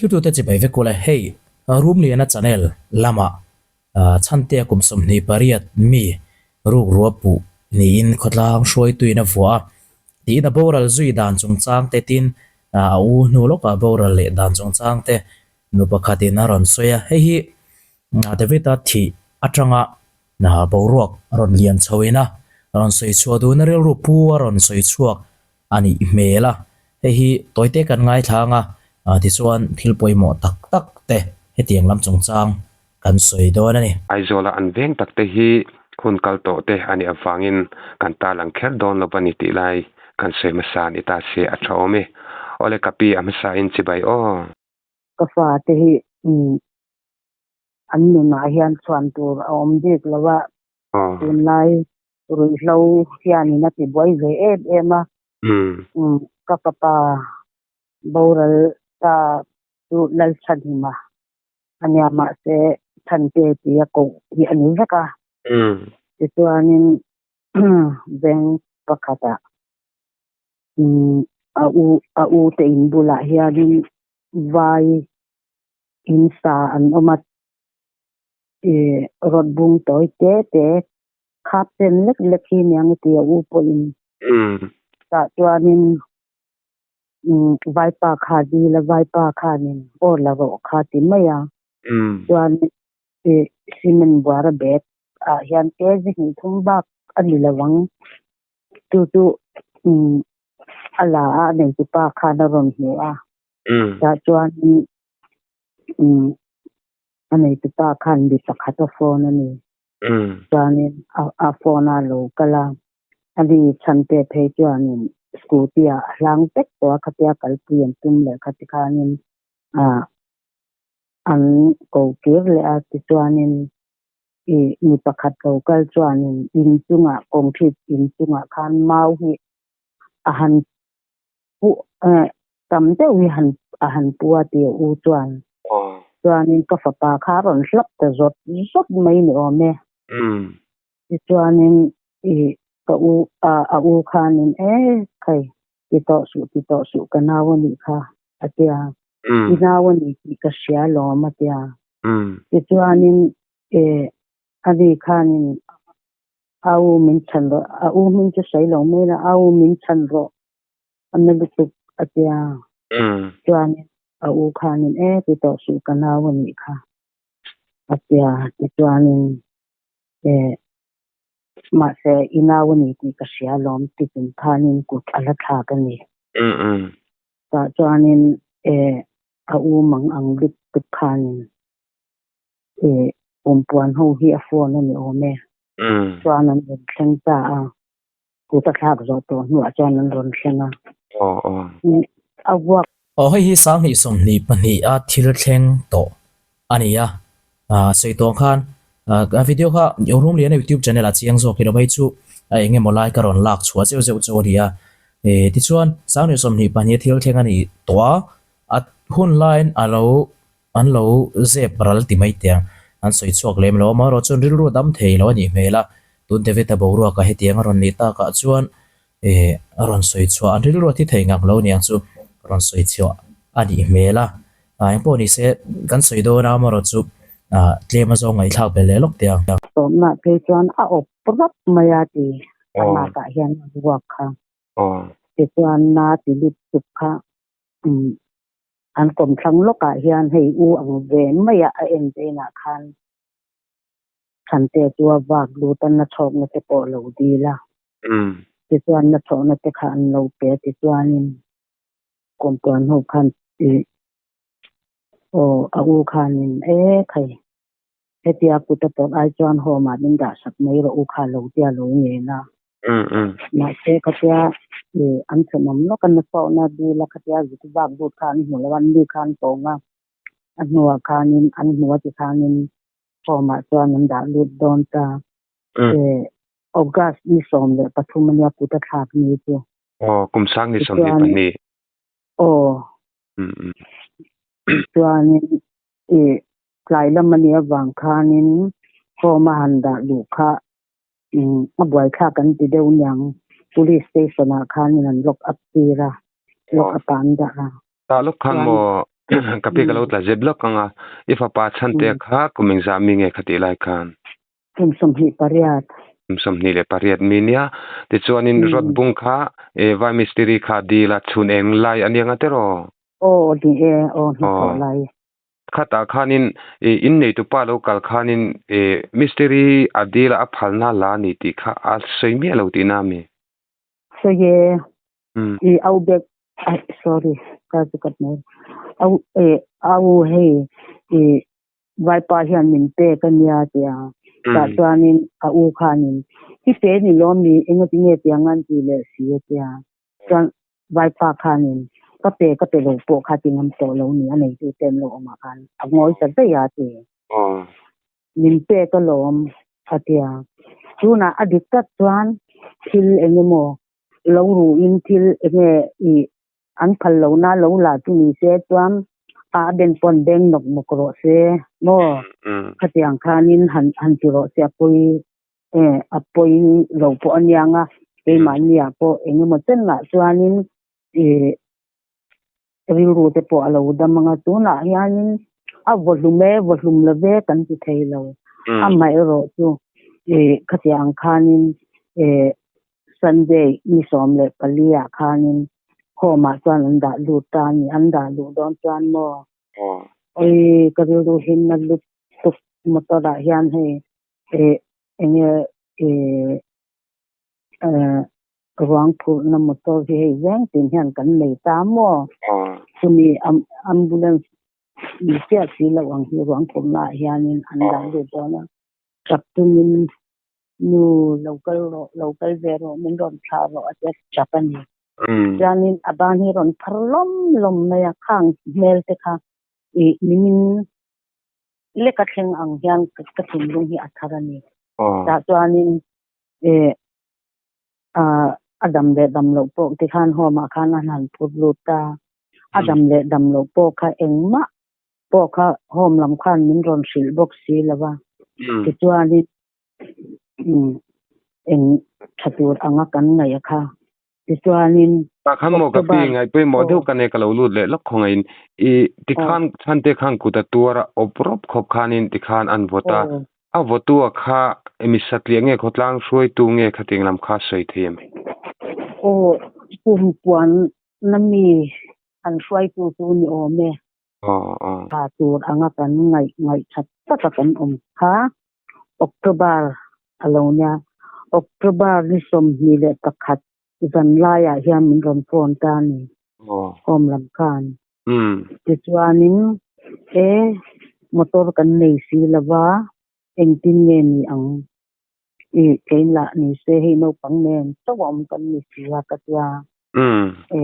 thiltute chibai vek ula hei Rumliana channel lamah Chhantea kum 28 mi rukrua puh niin khawtlang hruaituin a vuah a, tiin a boral zui dan chungchang te tin a u hnu lawkah boral leh dan chungchang te nu pakhatin a rawn sawi a, hei hi David-a thih atanga boruak a rawn lian chhoin a rawn sawi chhuah duhna rilru pu a rawn sawi chhuak a nih hmel a, hei hi tawite kan ngaithla ang a, tichuan thil pawimawh tak tak te hetiang lam chungchang kan sawi dawn a ni. Aizawla an veng tak te hi hun kal tawh te a nih avangin kan tarlang kher dawn lo a ni tih lai kan sawi hmasa a ni ta se a tha awm e. Awle ka pi a hmasa in chibai aw. Ka fate hi an nunah hian chhuan tur a awm bik lo a, tunlai ruihhlo hianin a ti buai ve em em a, ka fapa boral ta chu Lalchhanhima a nia mahse Chhante tia koh hi a ni vek a, tichuanin veng pakhatah a u a u te in bulah hianin vai in sa an awm a, ih rawt bung tawi te te khap chen lek lek hi niang i ti a u pawhin tah chuanin vaipa kha dil a vaipa khanin aw la rawh kha ti mai a chuan ih cement buara bag ah hian kg hnih thum bak a ni lo ang chu chu a la a a neitupa khan a rawn hmu a tah chuanin a neitupa khan mi pakhat a phone a ni. Chuanin a phone a lo kal a, a ni chhante phei chuanin scooty ah a hlang vek tawh a, khatia kalpui an tum leh kha tikhanin an ko kir leh a, tichuanin ih mi pakhat lo kal chuanin in chungah concrete in chungah khan mau hi a han pu tam deuh hi han a han pu a ti a u chuan chuanin ka fapa kha a rawn hlap ta zawt zawt mai ni awm e tichuanin ih ka u a u khanin e khai ti tawh suh ti tawh suh ka nau a nih kha a tia i nau a ni tih ka hria lawm a tia tichuanin eh ani khanin a u min chhan rawh a u hming chu sawi lo mai la a u min chhan rawh a na lutuk a tia chuanin a u khanin e ti tawh suh ka nau a nih kha a tia tichuanin e mahse i nau a ni tih ka hria alawm ti chung khanin kut a la thlak a ni tah chuanin e a u mang ang lutuk khanin e pumpuan ho hi a phone a ni awm e chuan an rawn thleng ta a. Kut a thlak zawh tawh hnuah chuan an rawn thleng a. A vuak. Aw hei hi 2022 a thil thleng tawh a ni a, sawi tawh ang khan a video kha Room Liana YouTube channel ah chiang zawk ilo hei chu a eng emaw lai ka rawn lak chhuah zeuh zeuh chu a ni a, tichuan 2022 a thil thleng a ni tawh a, a hun laiin a lo An lo zep ral ti mai teh ang. An sawi chhuak lem lo. Amaherawh chuan rilru a dam thei lo a nih hmel a. Tun David-a boruaka hetiang a rawn nih takah chuan eh a rawn sawi chhuah an rilru a thi thei ngak lo niang chu a rawn sawi chhuah a nih hmel a. Engpawh ni se kan sawi dawn a amaherawh chu ah tlem a zawng ngaihthlak belh leh lawk teh ang. Sawmna phei chuan a awp rawp mai a ti a lakah hian a ruak kha. Tichuan na ti lutuk kha umm An kawmthlang lawkah hian hei u ang ve maia a en velah khan Chhante chu a vak lut a, nachhawkna te pawh a lo dil a. Tichuan nachhawkna te kha an lo pe a, tichuanin kawmpuan ho khan ih aw a u khanin e khai hetia kut a tawrh ai chuan home ah min dah sak mai rawh u kha lo tia lo ngen a. Mahse khatia ih an thenawm lawk a nachhawkna dil a khatia zuk vak lut kha an hmu lo a, an mi kha an tawng a, a hnuah khanin an hmu a tikhanin home ah chuan an dah lut dawn ta. Ih August ni 13 ania kut a thlak ni chu. Aw kum sang ni 22. Aw. Tichuanin ih tlai lam a nih avang khanin home a han dah luh kha a buaithlak an ti deuh niang police station ah khanin an lock up tir a, lock up ah an dah a. Tah lawk khan maw? Ka pi ka lo tla zep lawk ang a, i fapa chhante kha kum engzah mi nge kha tih lai khan? Kum 28. Kum 28 mi nia. Tichuanin rod bung kha vai mistiri kha dil a chhun eng lai a nia nga tiraw? Aw ni e, aw hnathawh lai. Khatah khanin in neitupa lo kal khanin mistiri a dil a a phalna la a ni tih kha a sawi miah lo tihna a mi? Sawi e, I au bek ai sorry ka chu ka hmel au e au hei i vaipa hian min pek ania tia tah chuanin a u khanin hi pe ni lawm mi engati nge tiang an ti leh si atia chuan vaipa khanin ka pe ka pe lo pawh kha ti ngam tawh lo ni a neitu te an lo awm ah khan a ngawi ta daih a ti. Min pek alawm atia tunah a dik tak chuan thil engemaw lo ruhin thil enge i an phal lo na lo la chu ni se chuan a ben pawn beng nawk nawk rawh se maw khatiang khanin han han ti rawh se a pawi e a pawi lo pawh a niang a keimahni ah pawh engemaw chenah chuanin i rilru te pawh a lo dam ang a tunah hianin a vaw hlum e vaw hlum lo ve kan ti thei lo amaherawh chu ih khatiang khanin ih Sunday ni 14 ah khanin home ah chuan an dah lut ta a ni an dah luh dawn chuan maw oi ka rilru hi na lutuk motor ah hian hei ih enge ih eh Ruang phurhna motor hi hei veng tin hian kan nei ta maw? Chumi ambulance ni chiah si loh ang hi ruang phurhna ah hianin an dah lut dawn a. Tap tumin nu lo kal rawh, lo kal ve rawh, min rawn thlah rawh a ti a tap a ni. Chuanin a ban hi rawn phar lawm lawm mai a, khang hmel te kha ih nimin leka thleng ang hian ka thinlung hi a thar a ni. Tah chuanin ih ah a dam leh dam loh pawh tikhan home ah khan an han phut lut ta a dam leh dam loh pawh kha engmah pawh kha home lam khan min rawn hrilh bawk si lo va tichuanin umm eng tha tur anga kan ngaih a kha tichuanin Tah khan maw ka pi ngaih pawimawh deuh ka nei ka lo lut leh lawk khawngaih in i tikhan chhante khan kut a tuar a awp rawp khawp khanin tikhan an vawt a A vawtua kha emi satliah nge khawtlang hruaitu nge khating lam kha sawi thei em? Aw, kum puan na mi an hruaitu chu ni awm e. Aw, aw. Tha tur anga kan ngaih ngaih that taka kan awm kha October a lo nia. October ni 21 zan laiah hian min rawn phone ta a ni. Aw. Home lam khan. Tichuanin e motor kan nei si lo va, engtin nge ni ang? I kein lah ni se hei naupang nen chauh a awm kan ni si a ka tia. E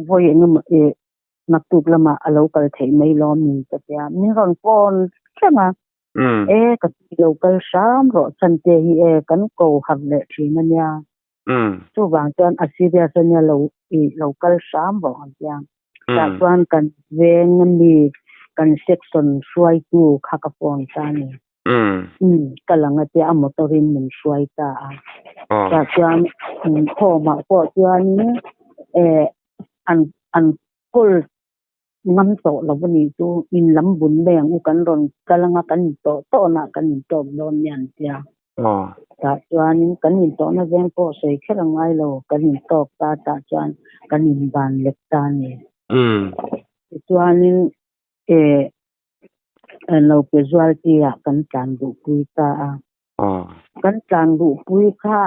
vawi engemaw e naktuk lamah a lo kal theih mai lawm ni ka tia. Min rawn phone thleng a, e ka ti lo kal hram rawh chante hi e kan ko harh leh thin a nia. Chuvang chuan a serious a nia lo i lo kal hram rawh ang tia. Tah chuan kan veng ami kan section hruaitu kha ka phone ta a ni. Ka lang a tia a motor in min hruai ta a. Tah chuan home ah pawh chuanin eh an an call ngam tawh lo a nih chu in lam bun mai ang u kan rawn kal anga kan in tawh tawh na kan in tawk dawn nia an tia. Tah chuanin kan in tawhna veng pawh sawi kher a ngai lo kan in tawk ta tah chuan kan in ban lek ta a ni. Tichuanin eh lo casualty ah kan tlan duhpui ta a. Kan tlan duhpui kha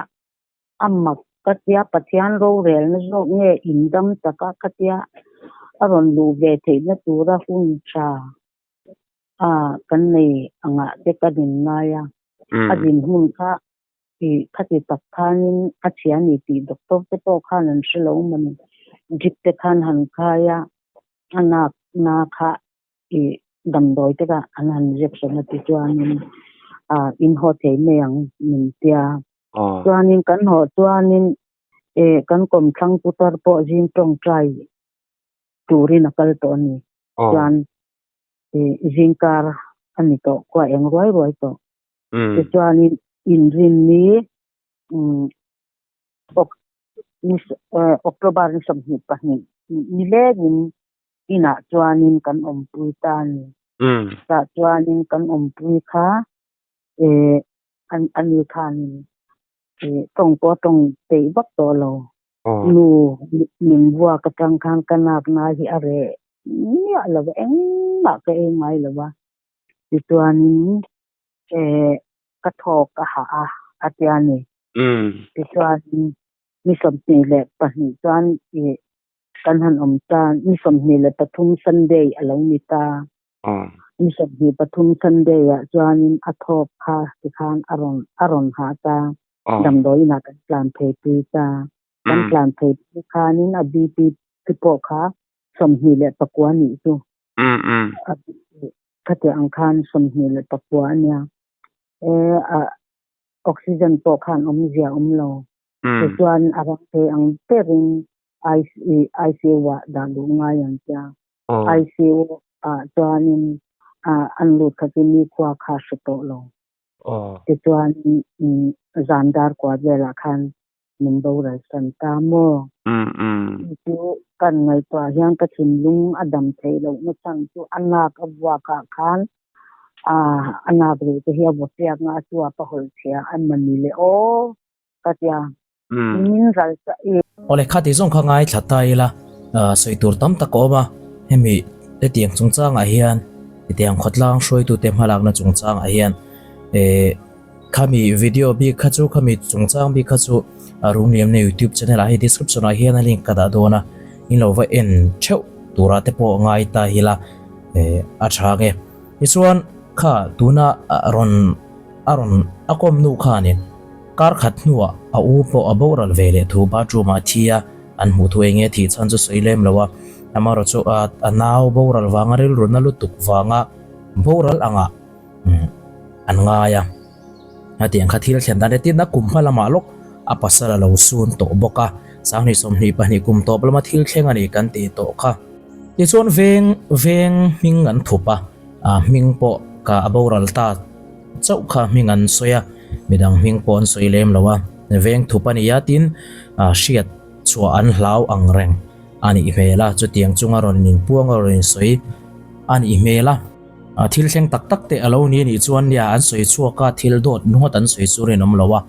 a mak ka tia Pathian rorelna zawk nge indam taka ka tia a rawn luh ve theihna tura hun tha a kan nei angah te ka din ngai a, a dinhmun kha ih khati tak khanin a chhia a ni tih doctor te pawh khan an hre lo mawni drip te khan han khai a, a nak na kha ih damdawi te kha an han injection a ti chuanin ah in haw thei mai ang min tia. Chuanin kan haw chuanin eh kan kawmthlang putar pawh zing tawngtai turin a kal tawh a ni. Chuan ih zingkar a ni tawh khua eng ruai ruai tawh. Tichuanin inrinni umm October ni 22 nilengin. Inah chuanin kan awmpui ta a ni. Tah chuanin kan awmpui kha eh ani khanin eh tawng pawh a tawng peih vak tawh lo. Nu min vuak atang khan ka nakna hi a reh miah lo va, engmah ka ei ngai lo va. Tichuanin eh ka thawk a hah a, a ti a ni. Tichuanin ni 22 chuan ih kan han awm ta, ni 23 Sunday a lo ni ta. Ni 23 Sunday ah chuanin a thawk kha tikhan a rawn a rawn hah ta. Damdawiin ah kan tlan phei pui ta. Kan tlan phei pui khanin a BP te pawh kha 29 nih chu. Khatiang ang khan 29 a nia. E a oxygen pawh khan awmzia awm lo. Tichuan a rang thei ang berin ICU ah dah duh ngai ang tia. ICU ah chuanin an lut kha chu nikhua kha hre tawh lo. Tichuan zan dar kua velah khan min boral san ta maw? Chu kan ngaihtuah hian ka thinlung a dam theih lohna chhan chu a nak a vuakah khan a nak rih te hi a vaw fiak nga a chuap a hawlh chhia a mani le aw ka tia min ral ta i. Awle kha tih zawng kha ngaithla ta ila sawi tur tam tak a awm a, hemi hetiang chungchangah hian hetiang khawtlang hruaitute hmalakna chungchangah hian eh Khami video bik kha chu khami chungchang bik kha chu a Rungliamna youtube channel ah hei description ah hian a link ka dah dawn a, in lo va en theuh turah te pawh ngai ta ila eh a tha nge. Tichuan kha tuna rawn a rawn a kawm nu khanin kar khat hnuah a u pawh a boral ve leh thu bathroom ah thi a an hmuh thu eng nge thih chhan chu sawi lem lo a, amaherawhchu a nau boral vanga rilru na lutuk vanga boral angah an ngai a, hetiang kha thil thlen dan hetin a kum hma lamah lawk a pasal a lo sun tawh bawk a, sanghnih 22 kum tawp lama thil thleng a ni kan tih tawh kha. Tichuan veng veng hming an thup a, a hming pawh ka a boral ta chauh kha hming an sawi a, midang hming pawh an sawi lem lo a, veng thup a ni a tin hriat chhuah an hlau ang reng a nih hmel a, chutiang chunga rawn inpuang a rawn insawi a nih hmel a. A thil thleng tak tak te a lo ni anih chuan nia an sawi chhuak a, thil dawt ngawt an sawi chu rinawm lo a,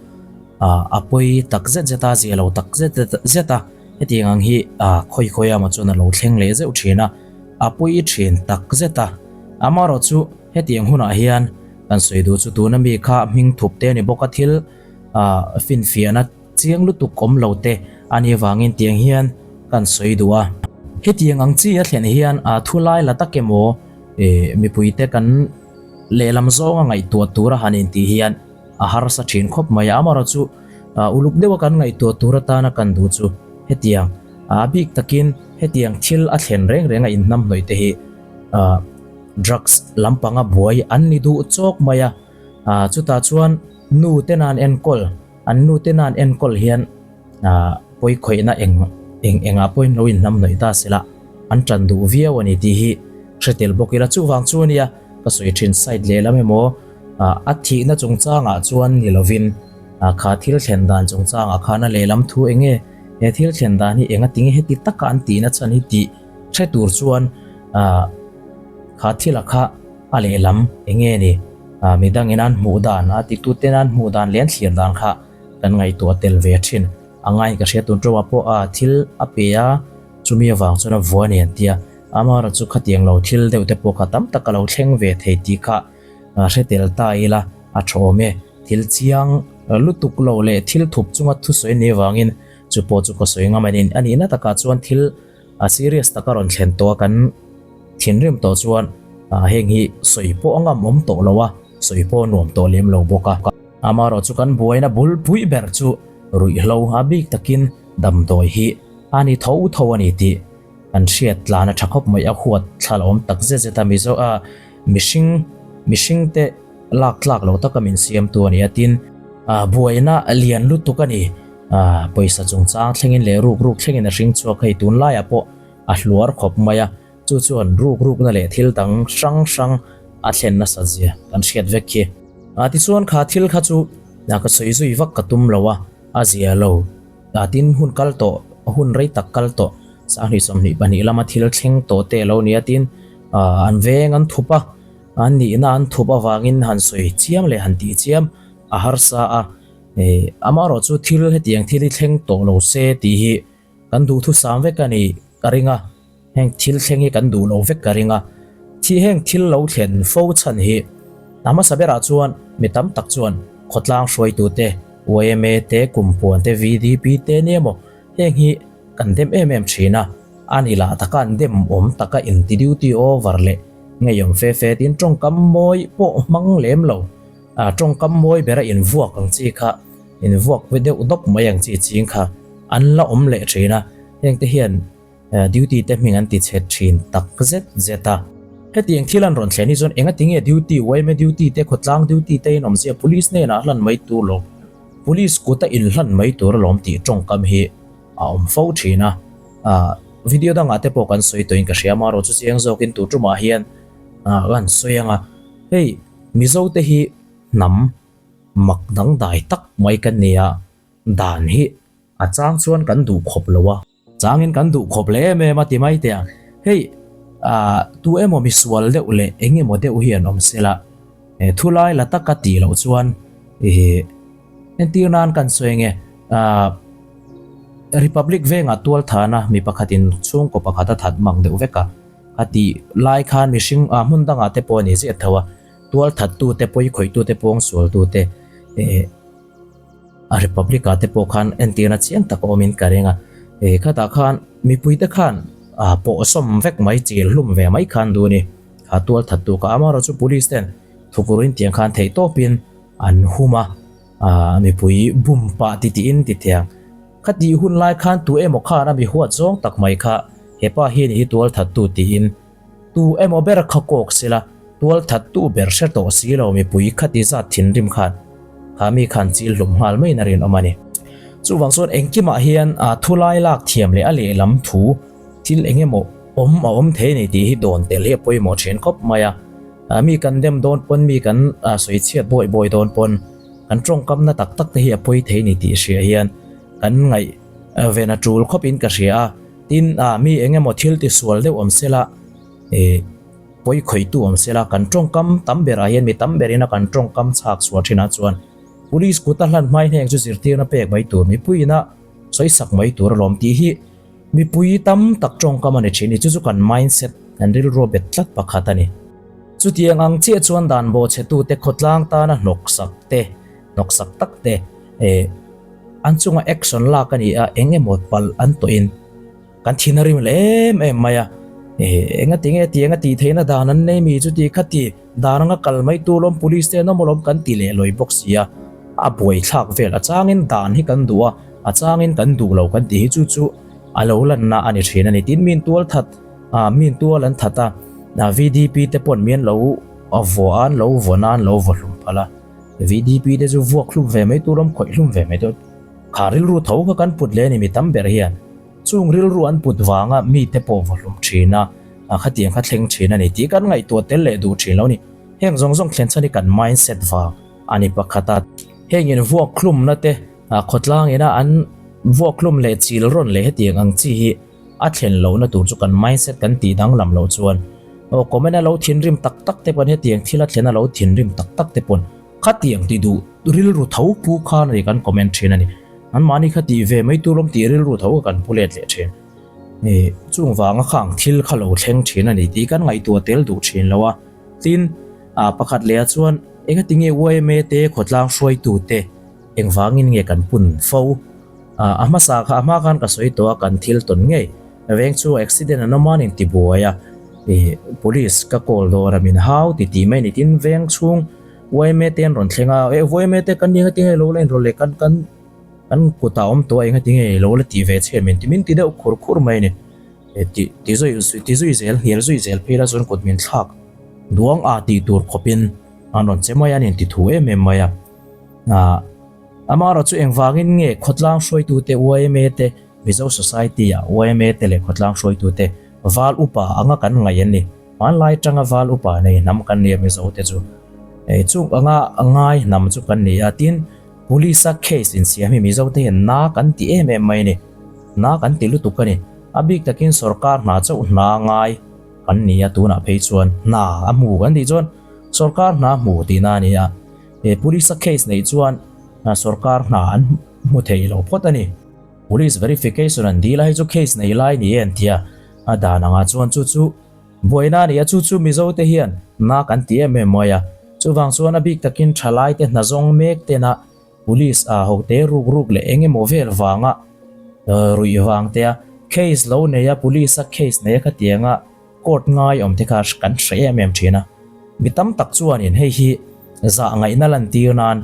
a pawi tak zet zet a, zia lo tak zet zet a, hetiang ang hi khawi khawi emaw chuan a lo thleng leh zeuh thin a, a pawi thin tak zet a. Amaherawh chu hetiang hunah hian kan sawi duh chu tuna mi kha hming thup te a ni bawk a, thil finfiahna chiang lutuk awm lo te a nih avangin tiang hian kan sawi duh a. Hetiang ang chi a thlen hian a thu lai la tak emaw eh mipuite kan lehlam zawnga ngaihtuah tura han intih hian a harsa thin khawp mai a. Amaherawh chu uluk deuha kan ngaihtuah tur atana kan duh chu hetiang a bik takin hetiang thil a thlen reng reng a inhnamhnawih te hi drugs lampanga buai an ni duh chawk mai a. Chutah chuan nu te nan enkawl An nu te nan enkawl hian pawi khawihna eng eng engah pawhin lo inhnamhnawih ta sela an tan duh viau a ni tih hi hre tel bawk ila. Chuvang chu ania ka sawi thin side lehlam emaw a thihna chungchangah chuan ni lovin kha thil thlen dan chungchangah khan a lehlam thu eng nge he thil thlen dan hi enga tinge heti taka an tihna chhan hi tih hre tur chuan kha thila kha a lehlam eng nge ni. Midangin an hmuh dan, a tituten an hmuh dan leh an thlir dan kha kan ngaihtuah tel ve thin. A ngaiin ka hria tun tawah pawh a thil a pe a, chumi avang chuan a vua a ni an ti a. Amaherawhchu chu khatiang lo thil deuh te pawh kha tam tak a lo thleng ve thei tih kha hre tel ta ila a tha awm e. Thil chiang lutuk lo leh thil thup chunga thusawi ni avangin chu pawh chu ka sawi ngam a ni. A nihna takah chuan thil A serious taka rawn thlen tawh a kan thinrim tawh chuan heng hi sawi pawh a ngam awm tawh lo a, sawi pawh a nuam tawh lem lo bawk a. Amaherawh chu kan buaina bulpui ber chu ruihhlo a bik takin damdawi hi a ni tho tho a ni tih kan hriat tlan a tha khawp mai a, huat thla la awm tak zet zet a Mizo a mihring mihring te lak tlak lo taka min siamtu a ni a tin buaina lian lutuk a ni. Pawisa chungchang thlengin leh ruk ruk thlengin a hring chhuak hei tunlaiah pawh a hluar khawp mai a, chu chuan ruk rukna leh thil dang hrang hrang a thlen nasat zia kan hriat vek khi. Tichuan kha thil kha chu ka sawi zui vak ka tum lo a, a zia lo. Tin hun kal tawh, hun rei tak kal tawh. 22 lama thil thleng tawh te a lo ni a tin an veng an thup a, an nihna an thup avangin han sawi chiam leh han tih chiam a harsa a, amaherawh chu thil hetiang thil hi thleng tawh lo se tih hi kan duhthusam vek a nih ka ring a. Heng thil thleng hi kan duh lo vek ka ring a, thi heng thil lo thlen fo chhan hi a hmasa berah chuan mi tam tak chuan khawtlang hruaitute, yma te, kumpuan te, VDP te nia maw heng hi kan dem em em thin a, a ni lah taka an dem awm taka inti duty over leh ngeiawm fe fe tin tawngkam mawi pawh hmang lem lo, tawngkam mawi bera invuak ang chi kha invuak ve deuh dawp mai ang chi ching kha an la awm leh thin a, hengte hian Duty te hming an ti chhe thin tak zet zet a. Hetiang thil an rawn thlen hi chuan enga tinge duty, yma duty te, khawtlang duty te in awmzia police hnenah hlan mai tur lo, police kuta inhlan mai tur alawm tih tawngkam hi a awm fo thin a. Video dangah te pawh kan sawi tawhin ka hria amaherawh chu chiang zawkin tu tumah hian kan sawi ang a. Hei Mizo te hi hnam mak dangdai tak mai kan ni a, dan hi a chang chuan kan duh khawp lo a. Changin kan duh khawp leh em em a ti mai teh ang. Hei ah tu emaw misual deuh leh eng emaw deuh hi an awm sela eh thulai la taka tih loh chuan ih entir nan kan sawi nge ah Republic vengah tual thana mi pakhatin chhungkaw pakhat a that mang deuh vek a a tih lai khan mihring ah hmun dangah te pawh a ni zet tho a tual that tu te pawi khawih tu te pawng sual tu te eh A Republic ah te pawh khan entirna chiang tak a awmin ka ring a, eh khatah khan mipui te khan ah pawh sawm vek mai chil hlum ve mai khan duh a ni. Kha tual that tu kha amaherawh chu police ten thukuruin tiang khan theih tawpin an hum a, ah mipui bum pah ti tiin ti thiang. Khatih hun lai khan tu emaw khan a mi huat zawng tak mai kha hepa hi ni hi tual that tu tiin Tu emaw ber kha kawk sela, tual thattu ber hre tawh si lo mipui khati zat thinrim khan kha mi khan chil hlum nghal maiin a rinawm a ni. Chuvang chuan engkimah hian a thulai lak thiam leh a lehlam thu thil eng emaw awm a awm thei a ni tih hi dawn tel hi a pawimawh thin khawp mai a. Mi kan dem dawn pawn mi kan sawi chhiat bawi bawi dawn pawn kan tawngkamna tak tak te hi a pawi thei a ni tih hria hian kan ngaih ven a tul khawpin ka hria a. Tin, ah, mi eng emaw thil ti sual deuh awm sela, eh, pawi khawihtu awm sela, kan tawngkam tam berah hian mi tam berin a kan tawngkam chhak chhuah thinah chuan Police kuta hlan hmai hneng chu zirtirna pek mai tur, mipuiina sawi sak mai tur alawm tih hi mipui tam tak tawngkam a ni thin ni. Chu chu kan mindset, kan rilru bet tlat pakhat a ni. Chutiang ang chiah chuan dan bawhchhetute khawtlang tana hnawksak te, hnawksak tak te, eh, An chunga action lak a ni a, eng emaw palh an tawhin kan thin a rim leh em em mai a. Enga ti nge tiang a tih theihna dan an nei mi chuti khati dan anga kal mai tur lawm police te an awm alawm kan ti leh lawi bawk si a. A buaithlak vel a changin dan hi kan duh a, a changin kan duh lo kan tih hi chu chu a lo lanna a ni thin a ni. Tin min tual that min tual an that a, VDP te pawn min lo vaw a, an lo vawn a, an lo vaw hlum phal a. VDP te chu vuak hlum ve mai tur awm khawih hlum ve mai tur kha rilru tho kha kan put leh a ni mi tam ber hian chung rilru an put vanga mi te pawh va hlum thin a khatiang kha thleng thin a ni tih kan ngaihtuah tel leh duh thin lo a ni heng zawng zawng thlen chhan hi kan mindset vang a ni pakhat a heng in vuak hlumna te khawtlang ina an vuak hlum leh chil rawn leh hetiang ang chi hi A thlen lohna tur chu kan mindset kan tih danglam loh chuan aw comment a lo thinrim tak tak te pawn hetiang thil a thlen a lo thinrim tak tak te pawn khatiang ti duh rilru tho pu khan a ni kan comment thin a ni. An mahni kha tih ve mai tur awm tih rilru tho kha kan pu let leh thin. Ih chung vanga khang thil kha lo thleng thin a ni tih kan ngaihtuah tel duh thin lo a. Tin, ah pakhat leh ah chuan engatinge yma te khawtlang hruaitu te engvangin nge kan pun fo? A hmasa kha a hma khan ka sawi tawh a, kan thil tawn ngei. Veng chu accident an awm a, an inti buai a, ih police ka call dawn a, min hau ti tih mai a ni. Tin, veng chhung yma te an rawn thleng a, eh yma te kan ni engatinge lo la inrawlh leh kan kan kan kutah awm tawh a, engatinge lo la tih ve che min ti min ti deuh khur khur mai a ni. Eh ti ti zui ti zui zel hnial zui zel phei la chuan kut min thlak duang a tih tur khawpin an rawn che mai a, an inti thu em em mai a. Ah. Amaherawh chu engvangin nge khawtlang hruaitute yma te, Mizo Society ah yma te leh khawtlang hruaitute val upa anga kan ngaih an ni. Hmanlai atanga val upa nei hnam kan ni a Mizo te chu. Chung anga ngai hnam chu kan ni a, tin Police a case insiam hi Mizo te hian na kan ti em em mai a ni. Na kan ti lutuk a ni. A bik takin sorkar hna chauh hna ngai kan ni a, tunah phei chuan hna a hmu kan tih chuan sorkar hna hmu tihna a ni a. He police a case neih chuan sorkar hna an hmu thei lo phawt a ni. Police verification an dil a, hei chu case nei lai ni e an ti a, a dan angah chuan chu chu buaina a ni a, chu chu Mizo te hian na kan ti em em mai a. Chuvang chuan a bik takin thalai te hna zawng mek tena Police a hote ruk ruk leh eng emaw vel vanga ruih vang te a case lo nei a police a case nei a khatianga court ngai awm te kha kan hre em em thin a. Mi tam tak chuanin hei hi zah ngaihna lantir nan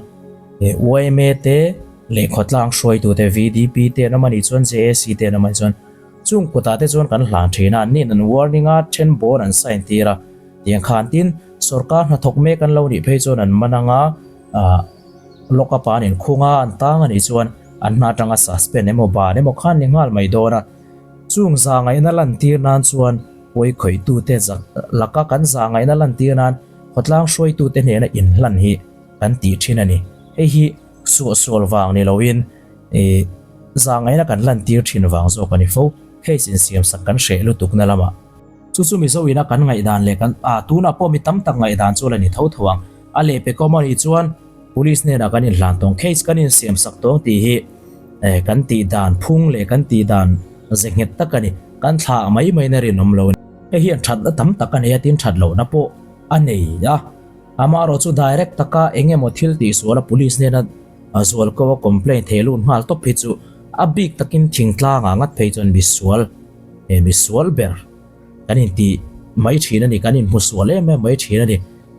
yma te leh khawtlang hruaitu te VDP te an awm a nih chuan JAC te an awm a nih chuan chung kutah te chuan kan hlan thin a an nin an warning a then ball an sign tir a tiang khan tin sorkar hnathawk mek an lo nih phei chuan an man anga ah lock up ah an inkhung a an tang a nih chuan an hna atanga suspend emaw ban emaw khan ni nghal mai dawn a chung zahngaihna lantir nan chuan pawi khawih te laka kan zahngaihna lantir nan khawtlang hruaitu te hnena inhlan hi kan tih thin a ni. Hei hi suahsual vang ni loin ih zahngaihna kan lantir thin vang zawk a ni fo. Case insiam sak kan hreh lutuk na lamah. Chu chu Mizo ina kan ngaihdan leh kan ah tunah pawh mi tam tak ngaihdan chu la ni tho tho ang. A lehpek awm a nih chuan Police hnenah kan inhlan tawng case kan insiam sak tawng tih hi eh kan tih dan phung leh kan tih dan ze nghet tak a ni. Kan thlah mai mai na rinawm lo a ni. Hei hian thatna tam tak a nei a tin that lohna pawh a nei a. Amaherawh chu direct taka eng emaw thil tihsual a police hnena zual ko a complaint thei lut nghal tawp hi chu a bik takin thingtlangah ngat phei chuan misual eh misual ber kan intih mai thin a ni kan inhmu sual em em mai thin a ni.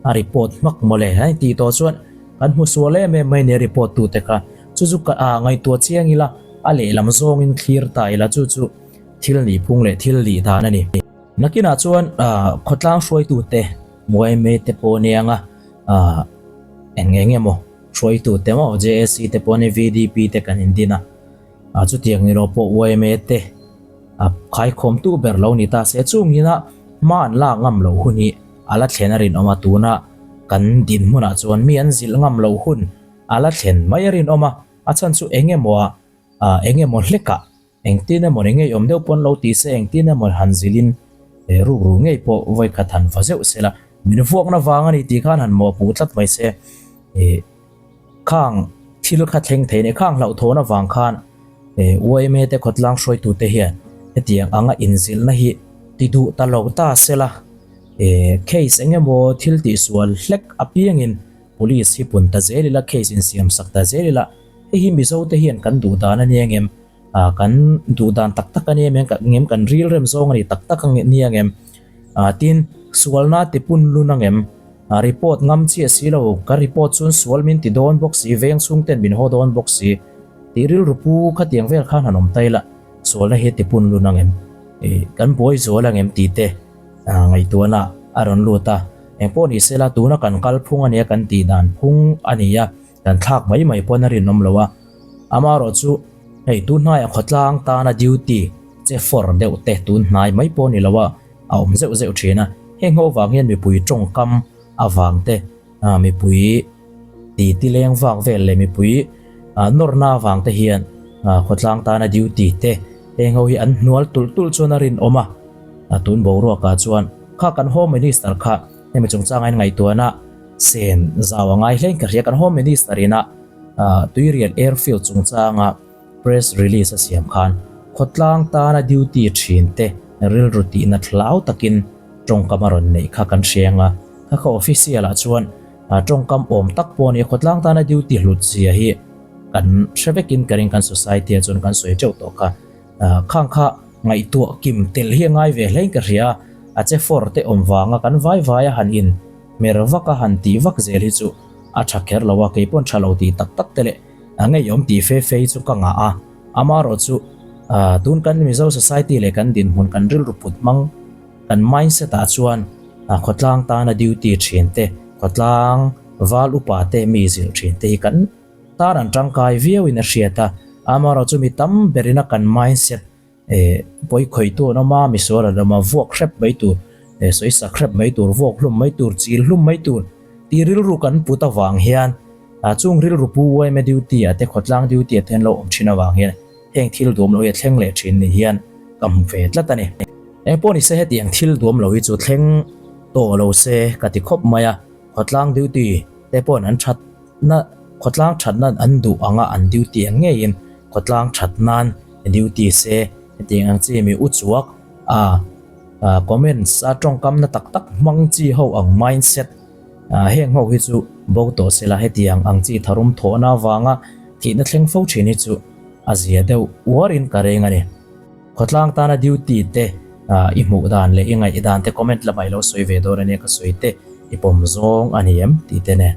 A report hmak mawle a intih tawh chuan kan hmu sual em em mai ni a report tute kha chu chu ka ngaihtuah chiang ila a lehlam zawngin thlir ta ila chu chu thil nihphung leh thil lih dan a ni. Nakinah chuan khawtlang hruaitute yma te pawh nia anga eng eng emaw hruaitute maw JAC te pawh ania VDP te kan indin a, chutiang ni lo pawh yma te khaikhawmtu ber lo ni ta se chungina hma an lak ngam loh hun hi a la thlen a rinawm a, tuna kan dinhmunah chuan mi an zilh ngam loh hun a la thlen mai a rinawm a, a chhan chu eng emaw ah eng emaw hlekah Engtin emaw ni ngei awm deuh pawn lo ti se, engtin emaw han zilin ruk ru ngei pawh vawikhat han va zeuh se la, min vuakna vang a ni tih khan han mawhpuh tlat mai se. Khang thil kha thleng thei nei, khang hlauhthawn avang khan yma te khawtlang hruaitute hian hetiang anga inzilhna hi ti duh ta lo ta se la, case eng emaw thil tihsual hlek apiangin police hi pun ta zel ila, case insiam sak ta zel ila, hei hi Mizote hian kan duh dan a ni angem? Ah kan duh dan tak tak a ni em ngem kan ril rem zawng a ni tak tak a ni angem ah tin sualna ti pun lun angem ah report ngam chiah si lo ka report chuan sual min ti dawn bawk si veng chhung ten min haw dawn bawk si tih rilru pu khatiang vel khan han awm ta ila sualna hi ti pun lun angem ih kan buai zual angem tih te ah ngaihtuahna a rawn lut a engpawh ni sela tuna kan kal phung a nia kan tih dan phung a ni a. Kan thlak mai mai pawn a rinawm lo a, amaherawh chu hei tun hnaiah khawtlang tana duty che fawr deuh te tun hnai mai pawh ni lo a, a awm zeuh zeuh thin a, heng ho vang hian mipui tawngkam avang te mipui ti ti leng vak vel leh mipui nawrna avang te hian khawtlang tana duty te heng ho hi an hnual tulh tulh chuan a rinawm a, tun boruakah chuan kha kan home minister kha hemi chungchanga in ngaihtuahna Sen zau a ngai hlein ka hria kan Home Minister ina Tuirial Airfield chungchanga press release a siam khan khawtlang tana duty thin te rilru tihna thlau takin tawngkam a rawn neih kha kan hria anga kha kha official ah chuan tawngkam awm tak pawh a ni a khawtlang tana duty hlut zia hi kan hre vekin ka ring kan society ah chuan kan sawi teuh tawh kha. Khang kha ngaihtuah kim tel hi a ngai ve hlein ka hria a, a che fawr te awm vanga kan vai vai a han in hmer vak a han tih vak zel hi chu a tha kher lo a, kei pawn tha lo tih tak tak te leh a ngeiawm tih fe fe hi chu ka ngah a, amaherawh chu tun kan Mizo society leh kan dinhmun kan rilru put hmang kan mindset ah chuan khawtlang tana duty thin te, khawtlang val upa te mi zilh thin te hi kan. Tar an tangkai viau in a hriat a, amaherawh chu mi tam berin a kan mindset eh pawi khawih tu an awm a, misual an awm a, vuak hrep mai tur eh sawi sak hrep mai tur, vuak hlum mai tur, chil hlum mai tur tih rilru kan put avang hian ah chung rilru pu yma duty ah te khawtlang duty ah te an lo awm thin avang hian heng thil duam lo hi a thleng leh thin ni hian. ka hmu ve tlat a ni. Engpawh nise hetiang thil duam lo hi chu thleng tawh lo se ka ti khawp mai a, khawtlang duty te pawhin an that na khawtlang that nan an duh anga an duty ang ngeiin khawtlang that nan duty se hetiang ang chi mi uchuak a comments a tawngkam na tak tak hmang chi ho ang mindset heng ho hi chu bo tawh sela hetiang ang chi tharum thawhna avanga thihna thleng fo thin hi chu a zia deuh uarin ka reng a ni. Khawtlang tana duty te i hmuh dan leh i ngaih dan te comment lamah i lo sawi ve dawn a nia ka sawi te i pawm zawng a ni em tih te nen.